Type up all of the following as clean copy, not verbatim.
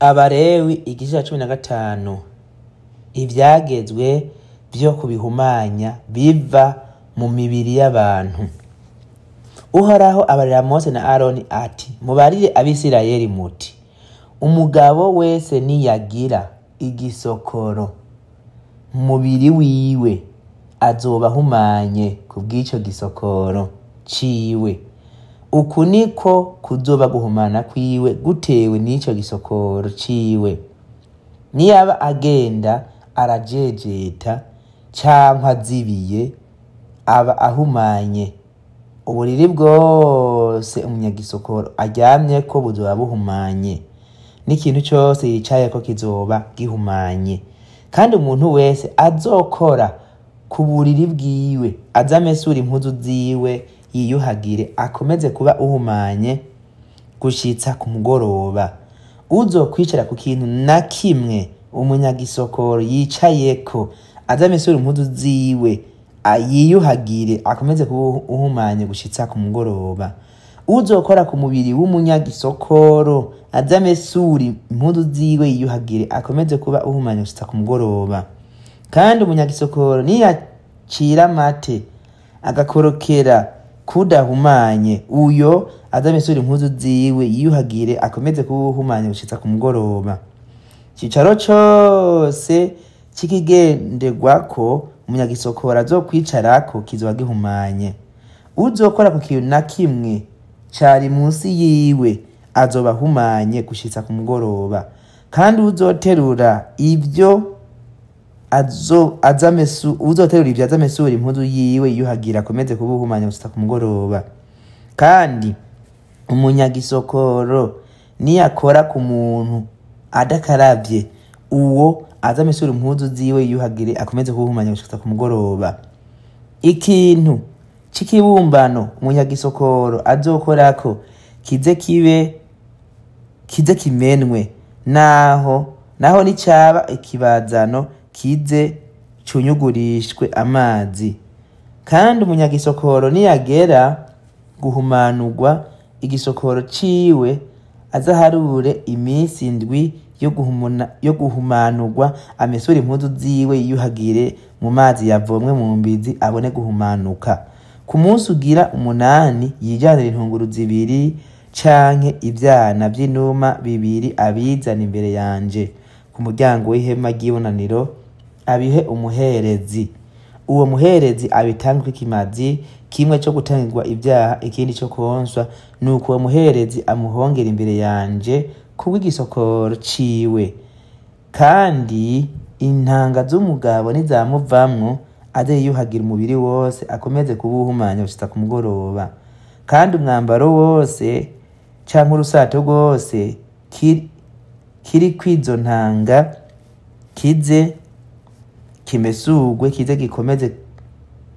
Abalewi igice ca 15. Ivyagezwe vyo kubihumanya biva mu mibiri y'abantu. Uhoraho abarira Mose na Aroni ati: mubarire Abisirayeli muti umugabo wese niyagira igisokoro mu mubiri wiwe azoba ahumanye kubw'ico gisokoro ciwe. Uku niko kuzoba guhumana kwiwe gutewe n'ico gisokoro ciwe. Niyaba agenda arajejeta cankwe azibiye, aba ahumanye. Uburiri bwose umunyagisokoro aryamyeko buzoba buhumanye, n'ikintu cose yicayeko kizoba gihumanye. Kandi umuntu wese azokora ku buriri bwiwe, aze amesure impuzu ziwe, yiyuhagire, akomeze kuba uhumanye gushitsa ku mugoroba. Uzokwicara ku kintu na kimwe umunyagisokoro yicayeko, aze amesure impuzu ziwe, yiyuhagire, akomeze kuba uhumanye gushitsa ku mugoroba. Uzokora ku mubiri w'umunyagisokoro, aze amesure impuzu ziwe, yiyuhagire, akomeze kuba uhumanye gushitsa ku mugoroba. Kandi umunyagisokoro niyacira amate agakorokera kudahumanye, uyo aze amesure impuzu ziwe, yiyuhagire, akomeze kuba uhumanye gushitsa ku mugoroba. Icicaro cose c'ikigenderwako umunyagisokoro azokwicarako kizoba gihumanye. Uzokora ku kintu na kimwe cari munsi yiwe azoba ahumanye gushitsa ku mugoroba. Kandi uzoterura ivyo uzoterura ivyo azamesura impuzu yiwe, yiyuhagira, akomeze kuba uhumanye gushitsa ku mugoroba. Kandi umunyagisokoro niyakora ku muntu adakaravye, uwo azamesura impuzu ziwe, yiyuhagire, akomeze kuba uhumanye gushitsa ku mugoroba. Ikintu c'ikibumbano umunyagisokoro azokorako kize kibe kize kimenwe, naho nicaba ikibazano kize cunyugurishwe amazi. Kandi umunyagisokoro niyagera guhumanurwa igisokoro ciwe, azaharure iminsi 7 yo guhumanurwa, amesure impuzu ziwe, yiyuhagire mu mazi yavomwe mu mbizi, abone guhumanuka. Ku munsi ugira 8 yijanire intunguru 2 canke ivyana vy'inuma 2, abizana imbere yanje ku muryango w'ihema ry'ibonaniro, abihe umuherezi. Uwo muherezi abitange ikimazi kimwe co gutangirwa ivyaha, ikindi co konswa. Nuko uwo muherezi amuhongera imbere yanje kubw'igisokoro ciwe. Kandi intanga z'umugabo nizamuvamwo, aze yiyuhagira umubiri wose, akomeze kuba uhumanye gushitsa ku mugoroba. Kandi umwambaro wose canke urusato rwose kiri kw'izo ntanga kize kimesurwe, kize gikomeze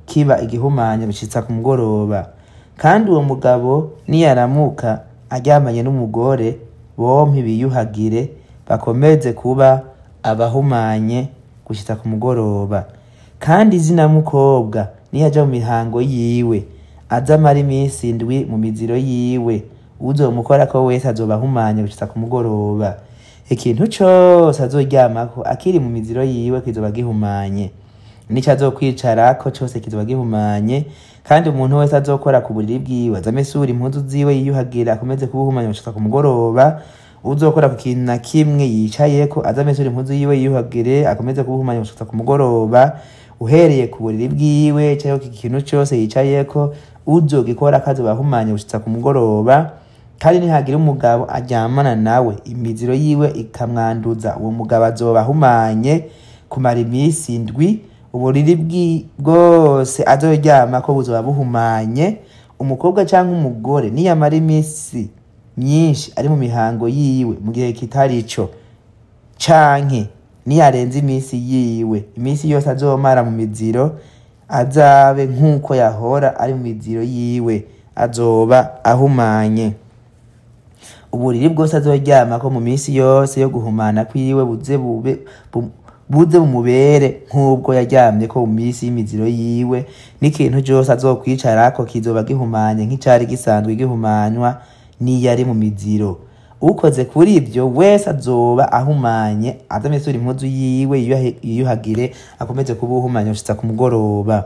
kiba igihumanya gushitsa ku mugoroba. Kandi uwo mugabo niyaramuka aryamanye n'umugore, bompi biyuhagire, bakomeze kuba abahumanye gushitsa ku mugoroba. Kandi izina mukobwa niyaja mu mihango yiwe, azamara iminsi 7 mu miziro yiwe, uzomukorako wese azoba ahumanye gushitsa ku mugoroba. Ikintu cose azoryamako akiri mu miziro yiwe kizoba gihumanye, n'ico azokwicarako cose kizoba gihumanye. Kandi umuntu wese azokora ku buriri bwiwe, azamesure impuzu ziwe, yiyuhagire, akomeze kuba uhumanye gushitsa ku mugoroba. Uzokora ku kintu na kimwe yicayeko, azamesure impuzu yiwe, yiyuhagire, akomeze kuba uhumanye gushitsa ku mugoroba. Uhereye ku buriri bwiwe canke ku kintu cose yicayeko, uzogikorako azoba ahumanye gushitsa ku mugoroba. Kandi nihagira umugabo aryamana nawe, imiziro yiwe ikamwanduza, uwo mugabo azoba ahumanye kumara iminsi 7. Uburiri bwose azoryamako buzoba buhumanye. Umukobwa canke umugore niyamara iminsi myinshi ari mu mihango yiwe mu gihe kitari ico, canke niyarenza iminsi yiwe, iminsi yose azomara mu miziro azabe nk'uko yahora ari mu miziro yiwe, azoba ahumanye. Uburiri bwose azoryamako mu minsi yose yo guhumana kwiwe buze bumubere nk'ubwo yaryamyeko mu minsi y'imiziro yiwe, n'ikintu cose azokwicarako kizoba gihumanye nk'icari gisanzwe gihumanywa n'iyo ari mu miziro. Ukoze kuri ibyo wese azoba ahumanye, azamesura impuzu yiwe, yiyuhagire, akomeze kuba uhumanye gushitsa ku mugoroba.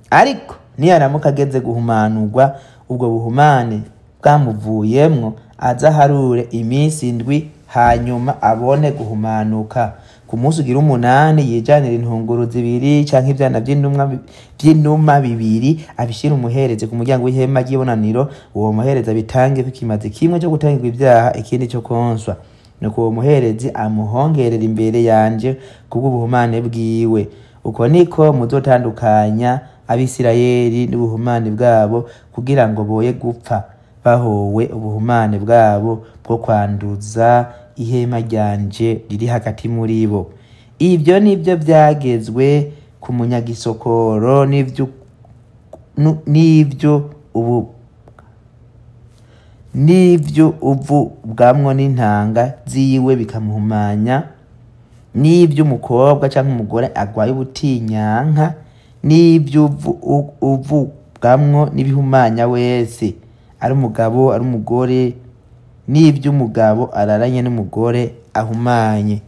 Ariko niyaramuka ageze guhumanurwa, ubwo buhumane bwamuvuyemwo, azaharure iminsi 7, hanyuma abone guhumanuka. Ku munsi ugira 8 yijanira intunguru 2 canke ivyana vy'inuma 2, abishira umuherezi ku muryango w'ihema ry'ibonaniro. Uwo muherezi abitange ikimazi kimwe cyo gutangirwa ibyaha, ikindi cyo konswa. Nuko uwo muherezi amuhongerera imbere yanje kubw'ubuhumane bwiwe. Uko niko muzotandukanya Abisirayeli n'ubuhumane bwabo, kugira ngo boye gupfa bahowe ubuhumane bwabo bwo kwanduza ihema ryanje riri hagati muri bo. Ibyo nibyo byagezwe ku munyagisokoro n'ivyo uvu bwamwo n'intanga ziwe bikamuhumanya, n'ivyo umukobwa canke umugore agwaye ubutinyanka, n'ivyo uvu bwamwo n'ibihumanya wese, ari umugabo ari umugore, n'ivyo umugabo araranye n'umugore ahumanye.